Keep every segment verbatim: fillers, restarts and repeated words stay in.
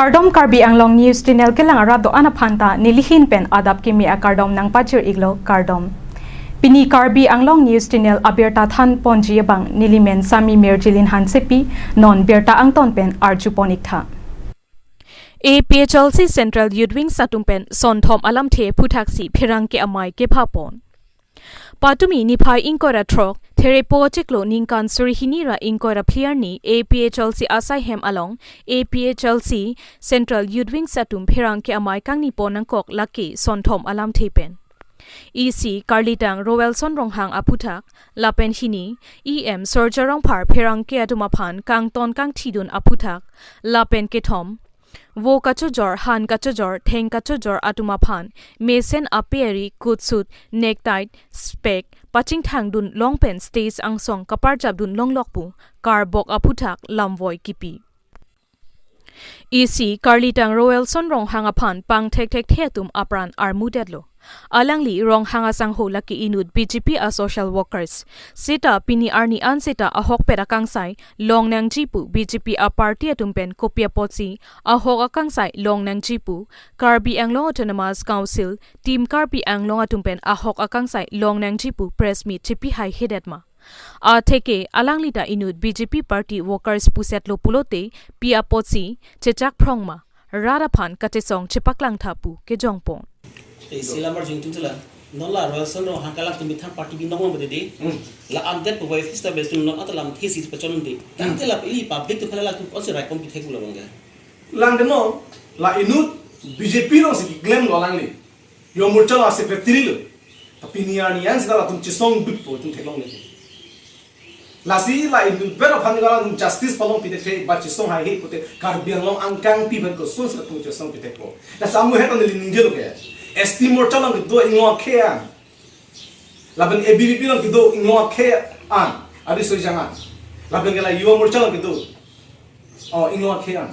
Kardom, Karbi Anglong News Channel kelang arat do-an aphan ta nelihin pen adap kimi akardom nangpajir-iklo, kardom. Pini Karbi Anglong News Channel abirta thanponji abang nelimen Sami Mirjilin Hansepi, non birta angton pen arjupon-iktha. A P H L C Central Youth Wings atum pen sonthom alamthe aphuthak si pherangke amei kephapon. Patumi niphai ingkoi ra throk, Therepo achiklo ningkan suri hini ra ingkoi ra phli arni A P H L C asai hem along A P H L C Central Youth Wings atum pherangke amei kangnipon nangkok lake sonthom alamthe pen. E C karlitang Roelson Ronghang aphuthak, lapen hini, E M Sorja Rongphar pherangke atum aphan kangton kangthidun aphuthak, lapen kethom, vo kachojor, han kachojor, theng kachojor atum aphan mesen aperi, coat suit, necktie, spec pachingthangdun long pen stage angsong kaparjapdun longlok pu karbok aphuthak lamvoi kipi. E C karlitang Roelson Ronghang aphan pangthekthekthe atum apran armudetlo. Alangli Ronghang asangho lake inut B J P a social workers. Seta pini arni an seta ahokpet akangsai longnangji pu B J P a party atum pen kopi apotsi ahok akangsai longnangji pu Karbi Anglong Autonomous Council, Team Karbi Anglong atum pen ahok akangsai longnangji pu press meet chepihaihedet ma? Atheke alangli ta inut B J P party workers pusetlo pulote pi apotsi chechakphrong ma? Rat aphan kachesong chepaklangtha pu kejongpon. Te isi lamar jingtung chula. Non la Roelson Ronghang kalang tumit thang party binong bang bede. Hmm. La andet pu vai fista besung non ata lamthe si pachon de. Tangte la ili public tu phala la tu konsi raikom pithek lo bang ga. Lang de non, la inut B J P along si keklem lo alangli. Yuva Morcha along secretary lo. Tapi ni ani an sita latum chesong dut po tum theklongle. Lasi la inut ber aphan ni latum justice palong pite the ba chesong haihe pute Karbi Anglong angkang pi pen koson sita tum chesong pite po. Lasi amu het ani ningjelo ke. S T Morcha along kedo Inglong akhei an. Lapen A B V P along kedo Inglong akhei an. Adi soi jangan. Lapen ke la Yuva Morcha along kedo. Oh, Inglong akhei an.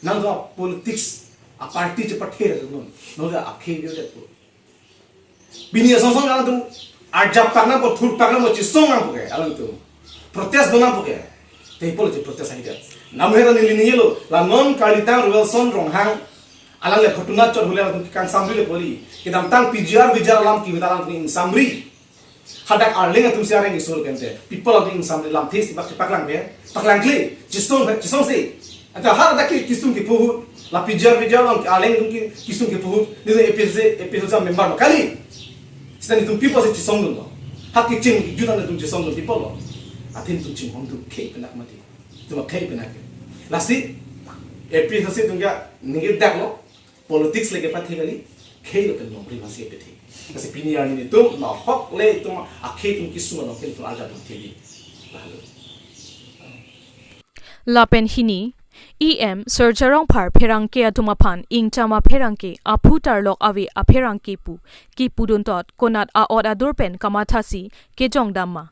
Nang do politics a party chepathe non. Nang do akhei biodet po. Bini asong song alangtum arjap pak nangpo, thur pak nangpo, chesong nangpo ke alangtum. Protest do nangpo ke. Te ipo lo che protest ahi dia. Namu hera neli ningjelo, la non karlitang Roelson Ronghang, alangli khotuna chot hule alangtum kangsamri le poli. Kedamtang P G R V G R alam kivit alangtum ingsamri. Hadak Arleng atum si areng isur kente. People atum ingsamri lamthe si bak paklang be. Paklang kle, chesong, chesong si. Anta har dak ke kisung kipuhu, la P G R V G R along Arleng atum ke kisung kipuhu, ni A P H L C, A P H L C member ma kali. Sita netum people si chesongdun lo. Hak kecheng kejut an netum chesongdun people lo. Athe netum chinghon atum khei penak mati. Atum khei penak. Lasi, A P H L C atum ke ningje dak lo, politics le kepathe kali, khei lo pen longri masi kepathe. Lasi pini arni netum, nahok le netum, akhei atum kisung along ke netum arga atum theli. Lalu. Lapen hini, E M Sorja Rongphar pherangke atum aphan ingcham apherangke, aphu tarlok ave apherangke pu kipudun tot konat a-ot adur pen kamathasi kejongdam ma?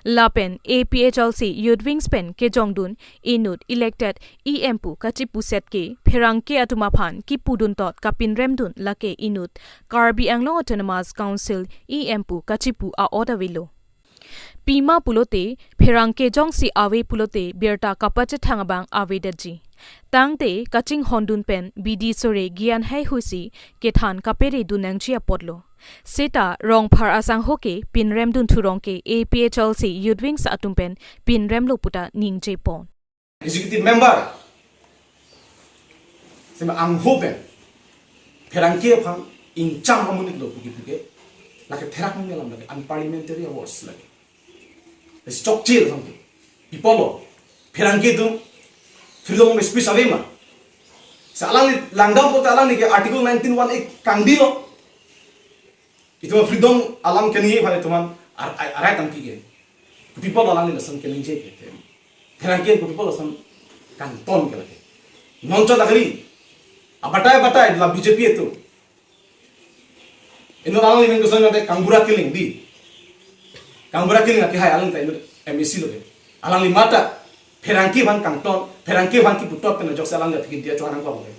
Lapen A P H L C Youth Wings pen kejongdun inut elected E M pu kachipuset ke pherangke atum aphan kipudun tot kapinremdun lake inut Karbi Anglong Autonomous Council E M pu kachipu a-ot avelo. Pima pulote, pherangke jongsi ave pulote birta kapachethang abang avedetji. Tangte kachinghondun pen bidi sore gyan haihusi kethan kaperedun nangji apotlo. Seta Rongphar asangho ke pinremdun thurong ke A P H L C Youth Wings atum pen pinremlo puta ningjepon. Executive member sema angho pen pherangke aphan ingcham amonit lo puke puke, lake therak nung alam lake unparliamentary words lake. Lasi chokche lo sampe. People lo, pherangke atum freedom of speech ave ma? Sa alangli langdam pulote alangli ke Article nineteen one A kangdi lo. Itum freedom alam keningje aphan itum ar-, ar-, arai tangki ke. Kopi apot alangli lason keningje ke. Pherangke kopi apot lason kangton ke lake. Non chot lake ri. Abatai abatai la B J P atum. Inut alangli men koson ate Kangbura Killing di. Kangbura Killing akehai alangli ta inut M A C lo ke. Alangli mata pherangke aphan kangton, pherangke aphan kipu tot pen ajoksi alangli aphi ke dia chuan nangkok lo ke.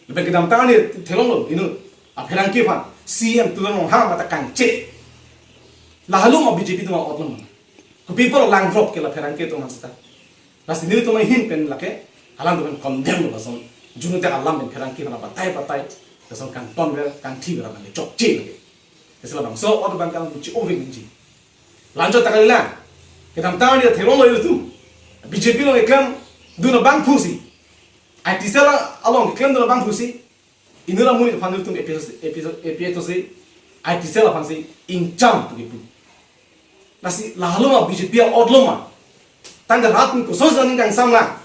Lapen kedamtang ani theklonglo, inut apherangke aphan C M Tuliram Ronghang mata kangche. Lahalu ma B J P atum a-ot lo ma? Kopi apot langdrop ke la pherangke atum aphan seta. Lasi nelitum ahin pen lake Alangtum pen condemn lo lason. Junut alam pen pherangke aphan batai batai. Lason kangtonver, kangthiver abang chokche lagi. Isi labangso ot abang kang chi-ovek nangji. Lanchot ta kalilang. Kedamtang ani theklonglo ilitum. B J P along keklemdun abangphu si, I T cell along keklemdun abangphu si, inut amonit aphan ilitum A P H L C, A P H L C, I T cell aphan si ingcham pu kipu. Lasi lahelo ma B J P a-ot lo ma? Tangte rat ni koson sa ning kangsam lang.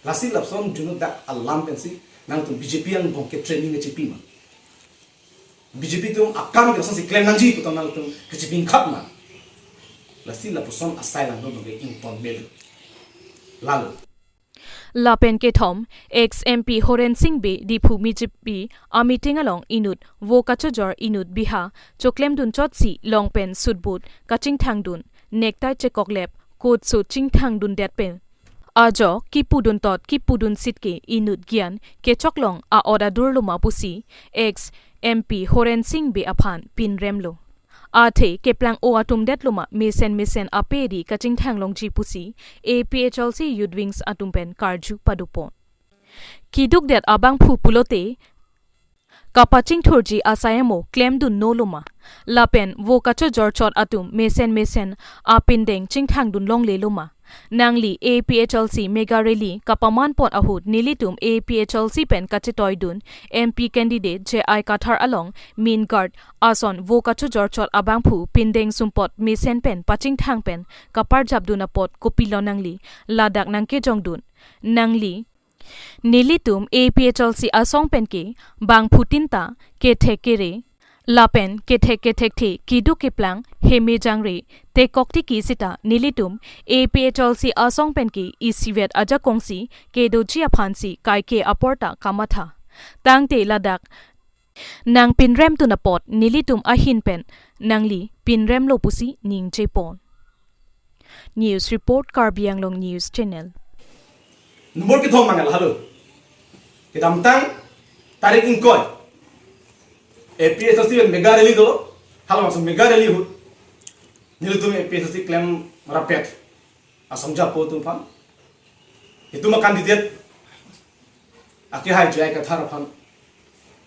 Lasi lapuson junut dak alam pensi nangtum B J P angbong ke training kechipi ma? B J P atum akam ke lason si klem nangji pu tong nangtum kechipi khat ma? Lasi lapuson asai lang dong ke ingpon bel. Lalo. Lapen kethom, ex M P Horen Sing Bey Diphu B J P a-meeting along inut vo kachojor inut biha choklemdun chotsi long pen suit boot kachingthangdun, necktie chekoklep, coat suit chingthangdundet pen ajo kipudun tot kipudun sitke inut gyan kechoklong a-ot adur lo ma pusi ex M P Horen Sing Bey aphan pinrem lo. Athe keplang-o atum det lo ma mesen mesen ape ri kachingthang longji pusi A P H L C Youth Wings atum pen karju padopon. Kidukdet abangphu pulote kapachingthurji asai amo klemdun no lo ma? Lapen vo kachojor chot atum mesen mesen apindeng chingthangdun longle lo ma? Nangli A P H L C mega rally kapaman pon ahut nelitum A P H L C pen kachetoidun M P candidate J I Kathar along Main Guard ason vo kachojor chot abangphu pindeng sumpot mesen pen pachingthang pen kaparjapdun apot kopilo nangli ladak nangkejongdun? Nangli nelitum A P H L C asong penke bangphutin ta kethek kere lapen kethek kethekthe kiduk keplang heme jangre tekok tiki sita nelitum A P H L C asong penke isivet ajakong si kedoji aphan si kaike apor ta kamatha. Tangte ladak nangpinremdun apot nelitum ahin pen nangli pinrem lo pusi ningjepon. News report, Karbi Anglong News Channel. Number kethom mangal halo. Kedamtang tarik ingkoi A P H L C pen mega rally dolo. Halo langsung mega rally ahut nelitum A P H L C klem rapet asong japo atum aphan, itum a-candidate akehai J I Kathar aphan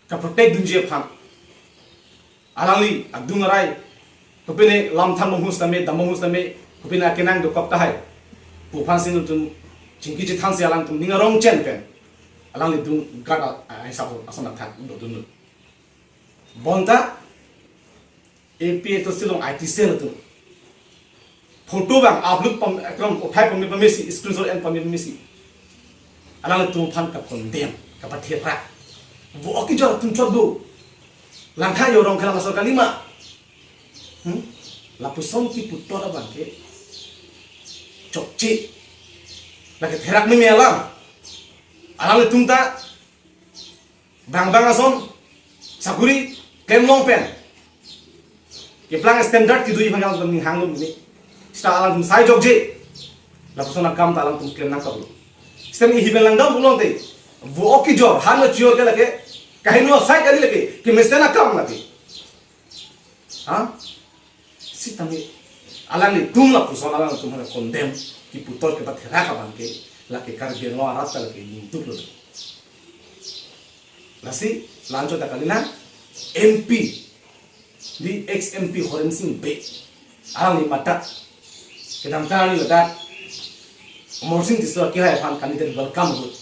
kaprotect dunji aphan, alangli adung arai kopine lam than bom hus tame, dam bom hus tame, kopine akenang dokok tahai pu aphan si nelitum chingki chithan si alangtum ning arong chen pen alangli adung guard a, a, aisap ason athak dodun. Bonta A P H L C along I T cell atum photo abang upload pam, ekdom uthai pame pame si, screenshot en pame pame si, alangtum aphan ka-condemn, kapatherak. Vo kejor atum chot do. Langkha jorong kelang asor kalima. Hmm? Lapuson kipu tot abang ke chokche. Lake therak meme alam. Alangtum ta bang bang ason sakuri klem long pen keplang standard kedoji aphan alangtum ning hanglo mene. Sita alangtum sai jokje. Lapuson akam ta alangtum klem nangkoklo. Sita ihi pen langdam pulote vo kejor, han lo chior ke lake, kaheno asai kali lake, kemesen akam lake. Ha? Sitame alanglitum lapuson alangtum aphan condemn kipu tot kepatherak abang ke lake Karbi Anglong arat ta lake ningduk lo. Lasi lanchot ta kalilang, M P, di ex M P Horen Sing Bey, alangli matak kedamtang ani ladak Amarsing Tisso akehai aphan candidate welcome ahut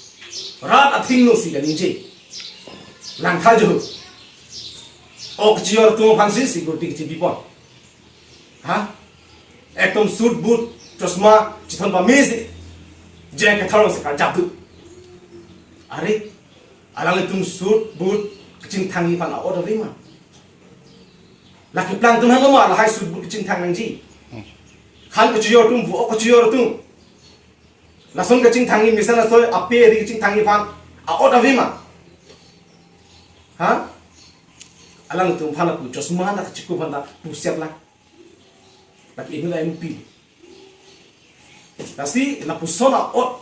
rat athengno si kaningje. Langtha jo. Ok chior atum aphan si security kechipipon. Ha? Ekdom suit boot, chosma chithon pame si J I Kathar si karjap do. Are, alanglitum suit boot kachingthangji aphan a-ot ave ma? Lake plangdun halo ma lahai suit boot kachingthang nangji? Han kachior atum, vo kachior atum, lason kachingthangji, mesen asoi ape ri kachingthangji aphan a-ot ave ma? Ha? Alangtum aphan lapu chosma na kachiklo aphan ta pusiap lang. Lake inut M P. Lasi lapuson a-ot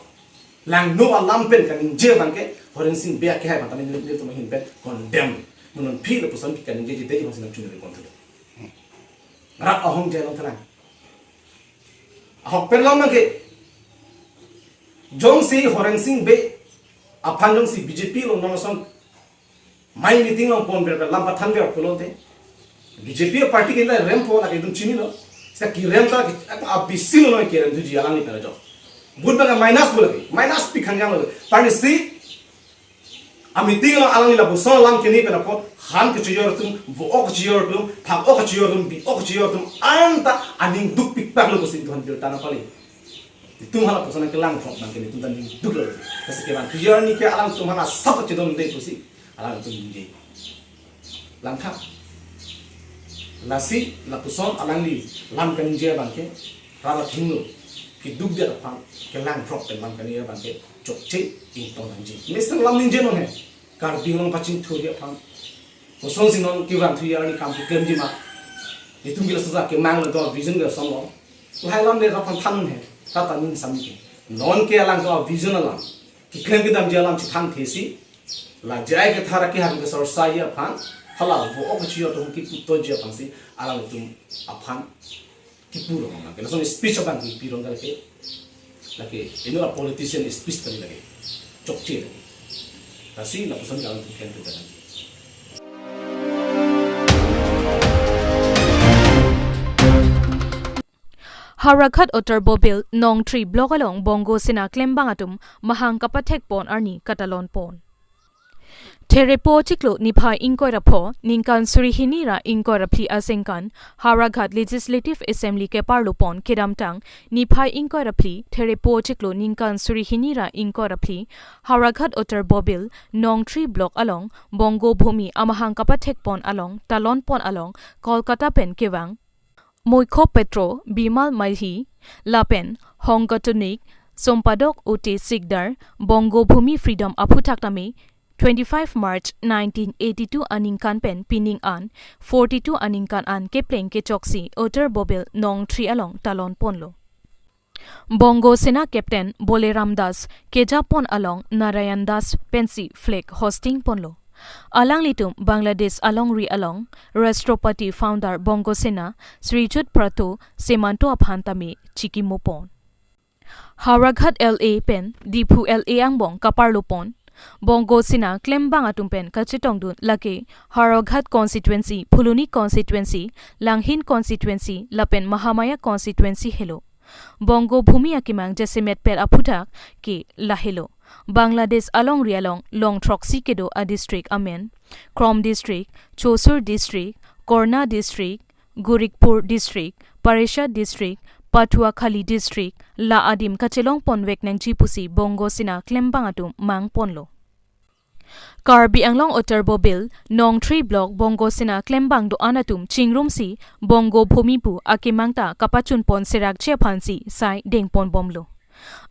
langno alam pen kaningje abang ke Horen Sing Bey akehai aphan ta neli, nelitum ahin pen condemn. Mo non aphi lapuson ke kaningjeje dei aphan si nangchunri konthu. Rat ahong jai long thalang. Ahok pen long abang ke Jongsi Horensing Bey aphan jongsi B J P along non ason mai meeting along ponver pen lam pathanver pulote, B J P party ke la rem po lake itum chinilo. Seta kerem ta ke, a B C lo noi kerem thuji alangli pen ajo. Vote abang minus po lake, minus pi khangjang lo. Party si a meeting along alangli lapuson alam keni pen apot, han kechejor atum, vo-ok kechejor atum, phak-ok kechejor atum, bi-ok kechejor atum, anta aning dukpikpak lo pusi itum aphan birta nangpali. Itum hala puson kelangthrok abang ke itum ta aning duk lo. Lasi kevang kejor arni ke alangtum hala sap chedonde pusi alangtum ningje. Langtha. Lasi lapuson alangli lam kaningje abang ke, rara thinglo, keduk dia aphan kelangthrok pen lam kaningje abang ke chokche ingtong nangji. Mesen lam ningje non he. Karbi Anglong pachingthurji aphan, kosonsi non kevang thuji arni kam keklemji ma. Itum ke la soja kemang lo, do vision ke som lo. Lahai alam le aphan than he. Tata ning sami ke. Non ke alang do vision alam, keklem kedamji alam chethanthe si, la jai kethara kehang kesor saji aphan, hala vo-ok kechejor atum kiputoji aphan si, alangtum aphan kipu rong abang ke. Lason speech abang ke pi rong lake, lake ino a politician speech kali lake. Chokche lake. Lasi lapuson ke alangtum klem kedamji. Howraghat Uttar Bobil Nong Three Block along Bongo Sena klembang atum mahang kapathek pon arni katalon pon. Therepo chiklo niphai ingkoi ra pho, ningkan suri hini ra ingkoi ra phli aningkan, Howraghat Legislative Assembly keparlo pon kedamtang niphai ingkoi ra phli, Therepo chiklo ningkan suri hini ra ingkoi ra phli, Howraghat Uttar Bobil Nong Three Block along Bongo Bhumi amahang kapathek pon along, talon pon along, Kolkata pen kevang Moikho Petro, Bimal Maiji, lapen Hongkatunik Sompadok Ute Sikdar, Bongo Bhumi Freedom aphuthak tame twenty-five March nineteen eighty-two aningkan pen pining an forty-two aningkan an kepleng kechoksi Uttar Bobil Nong Three along talon ponlo. Bongo Sena Captain Boleram Das keja pon along Narayan Das pensi flag hoisting ponlo. Alanglitum Bangladesh alongri along Rashtrapati founder Bongo Sena Srijut Prato Semanto aphan tame chikimo pon. Howraghat L A pen Diphu L A angbong kaparlo pon. Bongo Sena klembang atum pen kachetongdun lake Howraghat constituency, Phuloni constituency, Langhin constituency, lapen Mahamaya constituency helo. Bongo Bhumi akemang jasemet pen aphuthak ke lahelo. Bangladesh alongri along long throksi kedo a district amen, Krom district, Chosur district, Korna district, Gorakhpur district, Parisa district, Patuakhali district, la adim kachelong ponvek nangji pusi Bongo Sena klembang atum mang ponlo. Karbi Anglong Uttar Bobil Nong Three Block Bongo Sena klembang do-an atum chingrumsi Bongo Bhumi pu akemang ta kapachun pon serakji aphansi sai deng pon bomlo.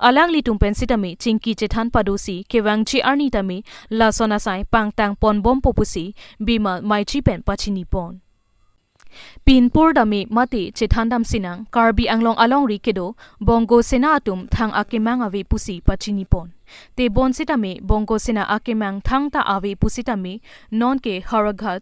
Alanglitum pen sitame chingki chethan padosi kevangji arni tame lason asai pangtang pon bompo pusi Bimal Maiji pen pachini pon. Pinpur dame mate chethan dam sinang, Karbi Anglong alongri kedo Bongo Sena atum thang akemang ave pusi pachini pon. Tebon sitame Bongo Sena akemang thangta ave pusitame nonke Howraghat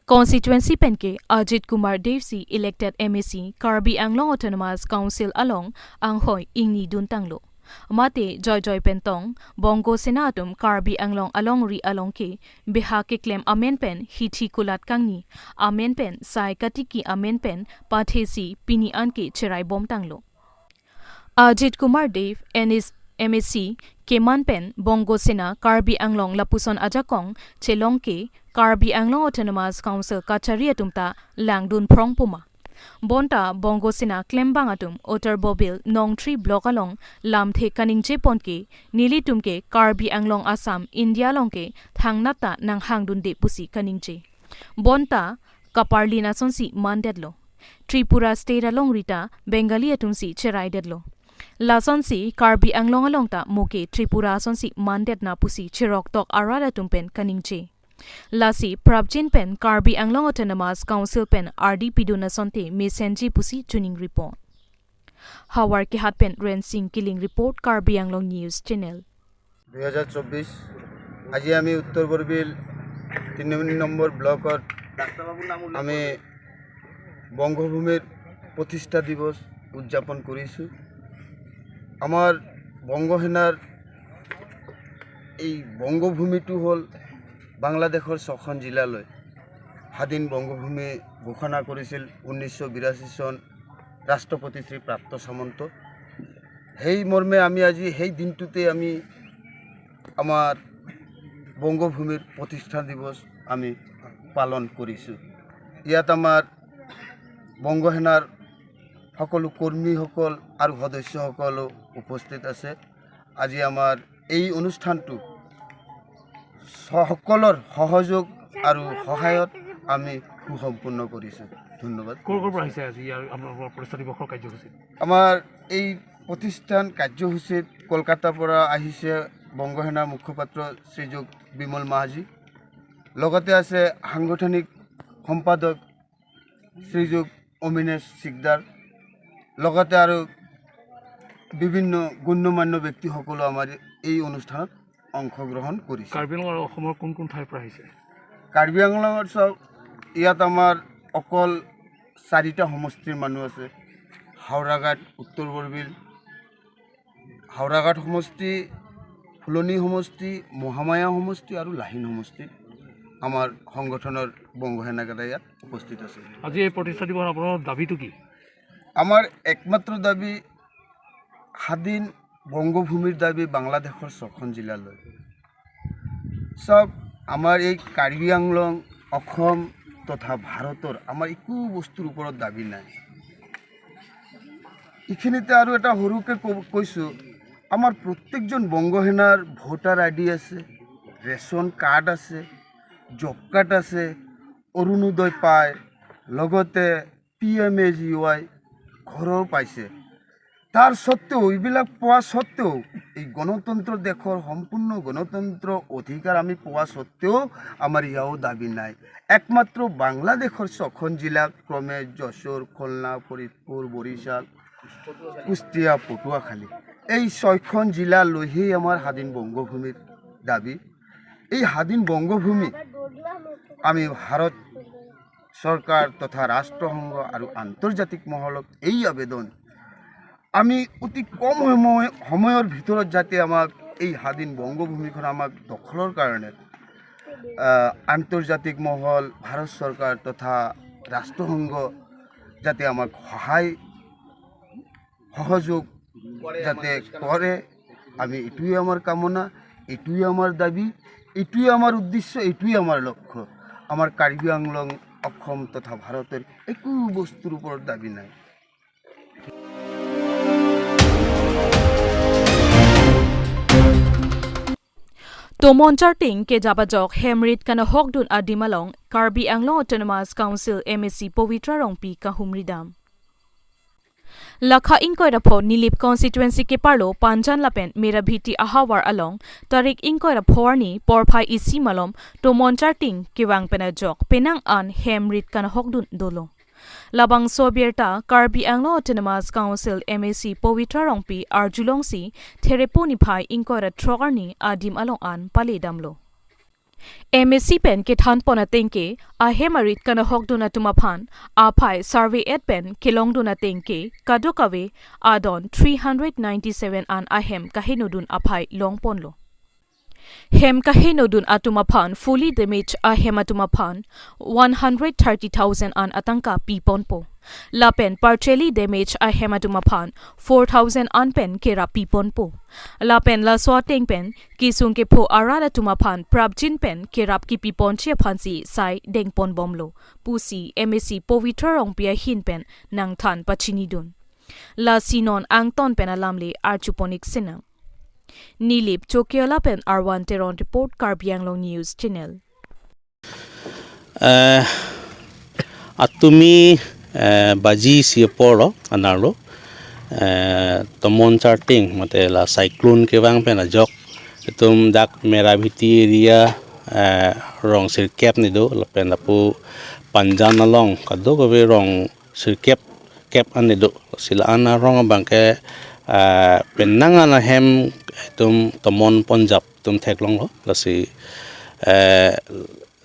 constituency penke Ajit Kumar Dev si elected M A C Karbi Anglong Autonomous Council along anghoi ingni duntanglo. Mate joijoi pentong Bongo Sena atum Karbi Anglong alongri along ke beha keklem amen pen hithi kulat kangni amen pen sai katiki amen pen pathesi pini anke cherai bomtanglo. Ajit Kumar Dev, N S M A C, keman pen Bongo Sena Karbi Anglong lapuson ajakong chelongke Karbi Anglong Autonomous Council kachari atum ta langdun phrong puma. Bonta Bongo Sena klembang atum Uttar Bobil Nong Three Block along lamthe kaningje ponke nelitum ke Karbi Anglong Assam India along ke thangnat ta nanghangdunde pusi kaningje. Bonta kaparlin asonsi mandetlo. Tripura state alongri ta Bengali atumsi cheraidetlo. Lasonsi Karbi Anglong along ta moke Tripura asonsi mandetna pusi cheroktok arat atum pen kaningje. Lasi prapjin pen Karbi Anglong Autonomous Council pen ardi pidun asonte mesenji pusi chuning report. Howraghat pen Rensing Killing report, Karbi Anglong News Channel. দুই হাজার চব্বিশ। আজি আমি উত্তর বড়বিল তিনি নম্বর ব্লকত আমি বংগভূমিৰ প্ৰতিষ্ঠা দিৱস উদযাপন কৰিছোঁ। আমাৰ বংগ সেনাৰ এই বংগভূমিটো হ'ল বাংলাদেশৰ ছখন জিলালৈ স্বাধীন বংগভূমি ঘোষণা কৰিছিল ঊনৈছশ বিৰাশী চন ৰাষ্ট্ৰপতি শ্ৰী প্ৰাপ্ত সামন্ত। সেই মৰ্মে আমি আজি সেই দিনটোতে আমি আমাৰ বংগভূমিৰ প্ৰতিষ্ঠা দিৱস আমি পালন কৰিছোঁ। ইয়াত আমাৰ বংগ সেনাৰ সকলো কৰ্মীসকল আৰু সদস্যসকলো উপস্থিত আছে। আজি আমাৰ এই অনুষ্ঠানটো সকলৰ সহযোগ আৰু সহায়ত আমি সুসম্পূৰ্ণ কৰিছোঁ। ধন্যবাদ। ক'ৰ ক'ৰ পৰা আহিছে আজি ইয়াৰ আপোনালোকৰ প্ৰতিষ্ঠা দিৱসৰ কাৰ্যসূচীত? আমাৰ এই প্ৰতিষ্ঠান কাৰ্যসূচীত কলকাতাৰ পৰা আহিছে বংগ সেনাৰ মুখপাত্ৰ শ্ৰীযুত বিমল মাহাজী, লগতে আছে সাংগঠনিক সম্পাদক শ্ৰীযুত অমিনেশ শিকদাৰ, লগতে আৰু বিভিন্ন গণ্যমান্য ব্যক্তিসকলো আমাৰ এই অনুষ্ঠানত অংশগ্ৰহণ কৰিছে। কাৰ্বি আংলং আৰু অসমৰ কোন কোন ঠাইৰ পৰা আহিছে? কাৰ্বি আংলঙত চাওক, ইয়াত আমাৰ অকল চাৰিটা সমষ্টিৰ মানুহ আছে। হাওৰাঘাট, উত্তৰ বৰবিল, হাওৰাঘাট সমষ্টি, ফুলনি সমষ্টি, মহামায়া সমষ্টি আৰু লাহিন সমষ্টিত আমাৰ সংগঠনৰ বংগ সেনাকেইটা ইয়াত উপস্থিত আছে। আজি এই প্ৰতিষ্ঠা দিৱসত আপোনাৰ দাবীটো কি? আমাৰ একমাত্ৰ দাবী স্বাধীন বংগভূমিৰ দাবী বাংলাদেশৰ ছখন জিলালৈ। চাওক, আমাৰ এই কাৰ্বি আংলং, অসম তথা ভাৰতৰ আমাৰ একো বস্তুৰ ওপৰত দাবী নাই। এইখিনিতে আৰু এটা সৰুকৈ ক- কৈছোঁ, আমাৰ প্ৰত্যেকজন বংগ সেনাৰ ভোটাৰ আই ডি আছে, ৰেচন কাৰ্ড আছে, জব কাৰ্ড আছে, অৰুণোদয় পায়, লগতে P M A G Y ঘৰৰ পাইছে। তাৰ স্বত্বেও, এইবিলাক পোৱা স্বত্বেও, এই গণতন্ত্ৰ দেশৰ সম্পূৰ্ণ গণতন্ত্ৰ অধিকাৰ আমি পোৱা স্বত্বেও আমাৰ ইয়াও দাবী নাই। একমাত্ৰ বাংলাদেশৰ ছখন জিলা, ক্ৰমে যশোৰ, খুলনা, ফৰিদপুৰ, বৰিশাল, কুষ্টিয়া, পটুৱাখালী, এই ছয়খন জিলা লৈহে আমাৰ স্বাধীন বংগভূমিৰ দাবী। এই স্বাধীন বংগভূমি আমি ভাৰত চৰকাৰ তথা ৰাষ্ট্ৰসংঘ আৰু আন্তৰ্জাতিক মহলক এই আবেদন, আমি অতি কম সময় সময়ৰ ভিতৰত যাতে আমাক এই স্বাধীন বংগভূমিখন আমাক দখলৰ কাৰণে আহ, আন্তৰ্জাতিক মহল, ভাৰত চৰকাৰ তথা ৰাষ্ট্ৰসংঘ যাতে আমাক সহায় সহযোগ যাতে কৰে, আমি এইটোৱে আমাৰ কামনা, এইটোৱে আমাৰ দাবী, এইটোৱে আমাৰ উদ্দেশ্য, এইটোৱে আমাৰ লক্ষ্য। আমাৰ কাৰ্বি আংলং, অসম তথা ভাৰতৰ একো বস্তুৰ ওপৰত দাবী নাই। Tomon Charting kejap ajok hem rit kanahokdun adim along Karbi Anglong Autonomous Council M A C Pavitra Rongpi kahumri dam. Lakha ingkoi ra pho Nilip constituency keparlo Panjan lapen Merabhiti ahavar along tarik ingkoi ra pho arni porphai isi malom Tomon Charting kevang pen ajok penang an hem rit kanahokdun dolo. Labangso abirta Karbi Anglong Autonomous Council M A C Pavitra Rongpi arjulongsi Therepo niphai ingkoi ra throk arni adim along an pale damlo. M A C pen kethan pon atengke ahem arit kanahokdun atum aphan aphai survey et pen kelongdun atengke kadokave adon three hundred ninety seven an ahem kahenodun aphai longponlo. Hem kahenodun atum aphan fully damage ahem atum aphan one hundred thirty thousand an atangka piponpo. Lapen partially damage ahem atum aphan four thousand an pen kerap piponpo. Lapen laso ateng pen kesung kepho arat atum aphan prapjin pen kerap kipiponji aphansi sai dengponbomlo pusi M A C Pavitra Rongpi ahin pen nangthan pachinidun. Lasi non angton pen alamle arjupon-ik sinang. Nilip Chokihola pen Arwan Teron report, Karbi Anglong News Channel. Eh, atumi eh, baji isi apor lo anerlo eh, Tomon Charting mate la cyclone kevang pen ajok itum dak Merabhiti area eh, rong sirkep ni do lapen lapu Panjan along kadokave rong sirkep kep an ni do. Lasi la-an arong abangke eh, penang an ahem itum tomon ponjap itum theklonglo. Lasi eh,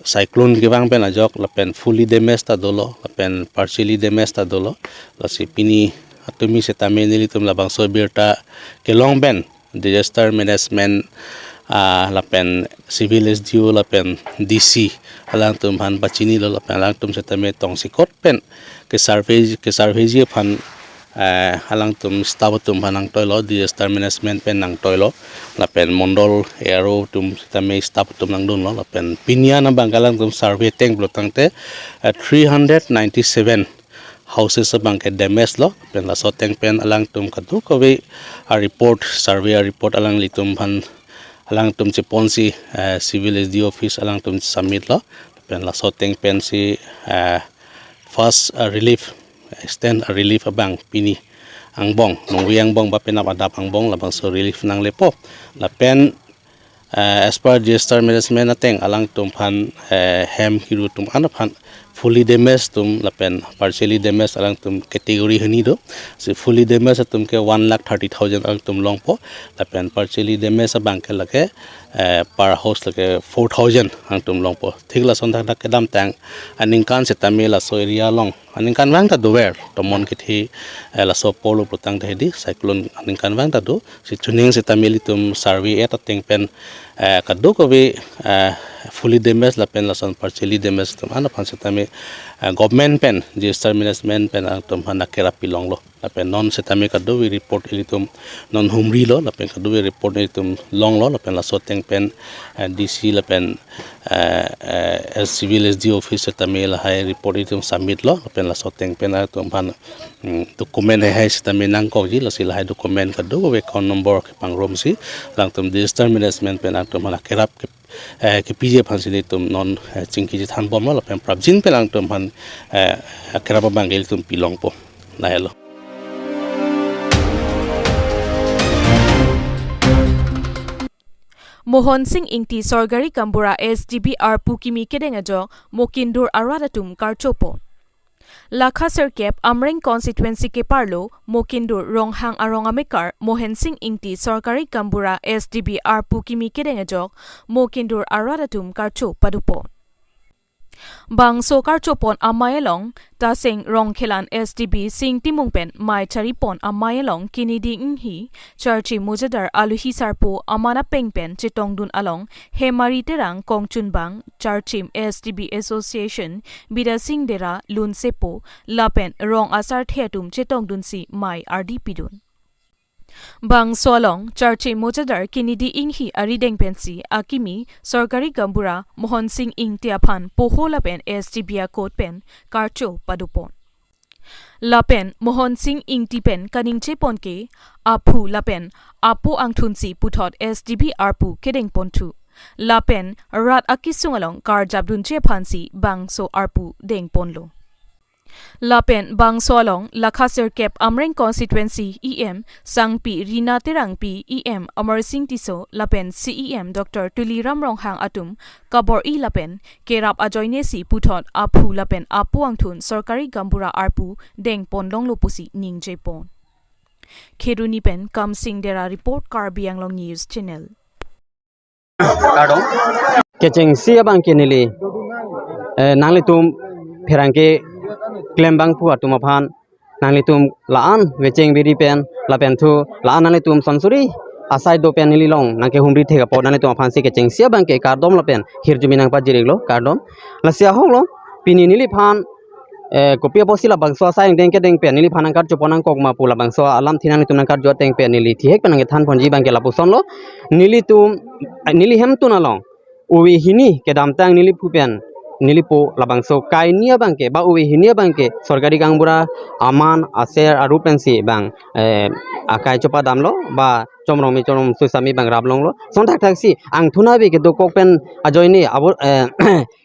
cyclone kevang pen ajok lapen fully damage ta dolo lapen partially damage ta dolo. Lasi pini atumi setame nelitum labangso abirta kelong pen disaster management, ah, lapen civil S D O lapen D C alangtum aphan pachinilo, lapen alangtum setame tongsekot pen kesurvey, kesurveyji aphan, eh, alangtum staff atum aphan nangtoilo, disaster management pen nangtoilo, lapen mondol A R O atum setame staff atum nangdunlo, lapen pini an abang alangtum survey ateng pulo tangte, eh, three hundred ninety-seven houses abang ke damage lo, pen laso ateng pen alangtum kadokave a-report, survey a-report alanglitum aphan alangtum cheponsi, eh, civil S D O office alangtum submit lo, pen laso ateng pensi, eh, first, eh, relief, extend relief abang pini angbong, nungwi angbong ba penap adap angbong labangso relief nanglepo, lapen, eh, as per disaster management ateng alangtum aphan, eh, hem hiru atum an aphan fully damage atum lapen partially damage alangtum category hini do. Si fully damage atum ke one lakh thirty thousand alangtum longpo, lapen partially damage abang ke lake, eh, per house lake four thousand alangtum longpo. Thik lason thakthak kedamtang aningkan setame laso area along, aningkanvang ta dover, tomon kethe, eh, laso apor lo pulo tangte hedi, cyclone aningkanvang ta do. Si chuning setame ilitum survey et ateng pen, eh, kadokave, eh, fully damage lapen lason partially damage atum an aphan setame, eh, government pen, disaster management pen alangtum aphan akerap pilonglo. Lapen non setame kadokave report ilitum non humrilo, lapen kadokave report ilitum longlo, lapen laso ateng pen, eh, D C lapen, eh, eh, civil S D O office setame lahai report ilitum submit lo, lapen laso ateng pen alangtum aphan, mm, document heihei setame nangkokji, lasi lahai document kadokave account number kepangrumsi alangtum disaster management pen alangtum aphan akerap ke, eh, kepiji aphansi ilitum non, eh, chingki chethanbomlo, lapen prapjin pen alangtum aphan, eh, akerap abang ke ilitum pilongpo. Lahelo. Mohon Sing Ingti Sorkari Gaonbura S D B arpu kimi kedeng ajok Mokindur arat atum karchopo. Lakha sirkep Amreng constituency keparlo Mokindur Ronghang arong amekar Mohon Sing Ingti Sorkari Gaonbura S D B arpu kimi kedeng ajok Mokindur arat atum karcho padopo. Bangso karchopon amei along Tasing Rongkhelan S D B Sing Timung pen mei charipon amei along Kinidi Inghi, Charchi Mojadar Aluhi Sarpo aman apeng pen chetongdun along Hemari Terang kongchunbang, Charchim S D B Association Bidya Sing Dera lunsepo lapen rong asarthe atum chetongdunsi mei ardi pidun. Bangso along Charchi Mojadar Kinidi Inghi arideng pensi akimi Sorkari Gaonbura Mohon Sing Ingti aphan poho lapen S D B a-code pen karcho padopon. Lapen Mohon Sing Ingti pen kaningje pon ke aphu lapen apo angthunsi puthot S D B arpu kedeng ponthu. Lapen rat akesung along karjapdunji aphansi bangso arpu dengponlo. Lapen bangso along Lakha sirkep Amreng constituency E M Sangpi Rina Terangpi, E M Amar Sing Tisso lapen C E M Doctor Tuliram Ronghang atum kabor-i lapen kerap ajoinesi puthot aphu lapen apo angthun Sorkari Gaonbura arpu dengpon longlo pusi ningjepon. Kheroni pen Kamsing Dera report, Karbi Anglong News Channel. Kardom. Kechengsi abang ke neli, eh, nanglitum pherangke klembang pu atum aphan nanglitum la-an vecheng viri pen lapen thu la-an nanglitum sonsuri asai do pen neli along nangkehumri thek apot nanglitum aphansi kechengsi abang ke kardom lapen hirjume nangpajir-iklo, kardom. Lasi ahok lo, pini neliphan, eh, kopi apotsi labangso asai angdeng kedeng pen neliphan nangkarchopon nangkok ma pu labangso alamthe nanglitum nangkarju ateng pen neli thihek pen nangkethan ponji abang ke lapusonlo. Nelitum, eh, neli hemtun along ove hini kedamtang neliphu pen nelipo labangso kaini abang ke ba ove hini abang ke Sorkari Gaonbura aman aser aru pensi bang, eh, akai chopadamlo ba chomrong mi chomrong susami bang raplonglo. Sonthakthak si angthun ave kedokok pen ajoine abo, eh,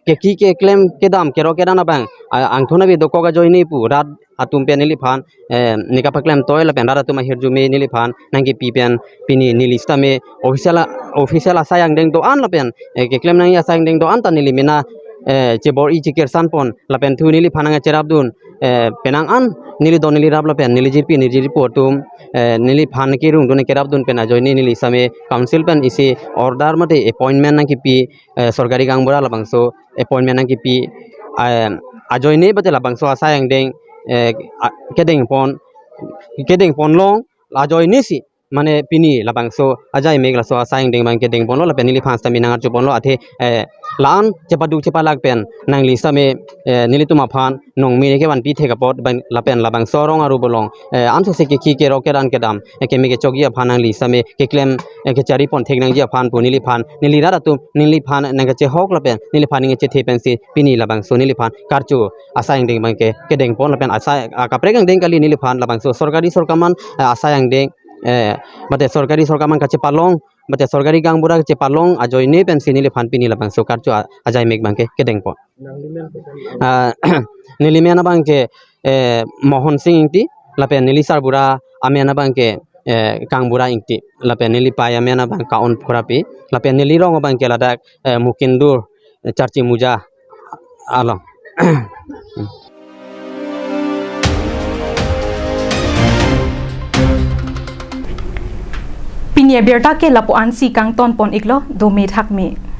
keki keklem kedam kerok kedan abang, a-, angthun ave dokok ajoine pu rat atum pen neliphan, eh, neli kapaklem toi lapen rat atum ahirjume neliphan nangkepi pen pini neli sitame official a-, official asai angdeng do-an lapen, eh, keklem nangji asai angdeng do-an ta neli mena, eh, chebor-i chekirsan pon lapen thu neliphan nangcherapdun, eh, penang an neli do neli rap lapen neli jirpi neli jirpo atum, eh, neliphan kerungdun kerapdun pen ajoine neli sitame council pen isi order mate appointment nangkepi, eh, Sorkari Gaonbura labangso appointment nangkepi, eh, ajoine bate labangso asai angdeng, eh, a-, kedengpon, kedengponlong ajoinesi mane pini labangso ajai mek laso asai angdeng abangke dengponlo lapen neliphan sitame nangarjuponlo athe, eh, la-an chepaduk chepalak pen nangli sitame, eh, nelitum aphan nongme kevanpi thek apot abang lapen labangso arong aru bolong, eh, ansose kekhi kerok keran kedam, eh, keme kechokji aphan nangli sitame keklem, eh, kecharipon thek nangji aphan pu neliphan neli rat atum neliphan nangkachehok lapen neliphan nangkachethe pensi pini labangso neliphan karcho asai angdeng abangke kedengpon lapen asai, ah, kaprek angdeng kali neliphan labangso sorkari sorkarman, eh, asai angdeng, eh, mate sorkari sorkarman kachepalong mate sorkari gaonbura kachepalong ajoine pensi neliphan pini labangso karcho a-, ajai mek abangke kedengpon. Ah, neli men abangke, eh, Mohon Sing Ingti, lapen neli sarbura amen abangke, eh, Kangbura Ingti, lapen neli pei amen abang Ka-on Phurapi, lapen neli rong abangke ladak, eh, Mukindur, eh, Charchi Muja along. Pini abirta ke lapu-ansi kangtonpon iklo, dome thakme.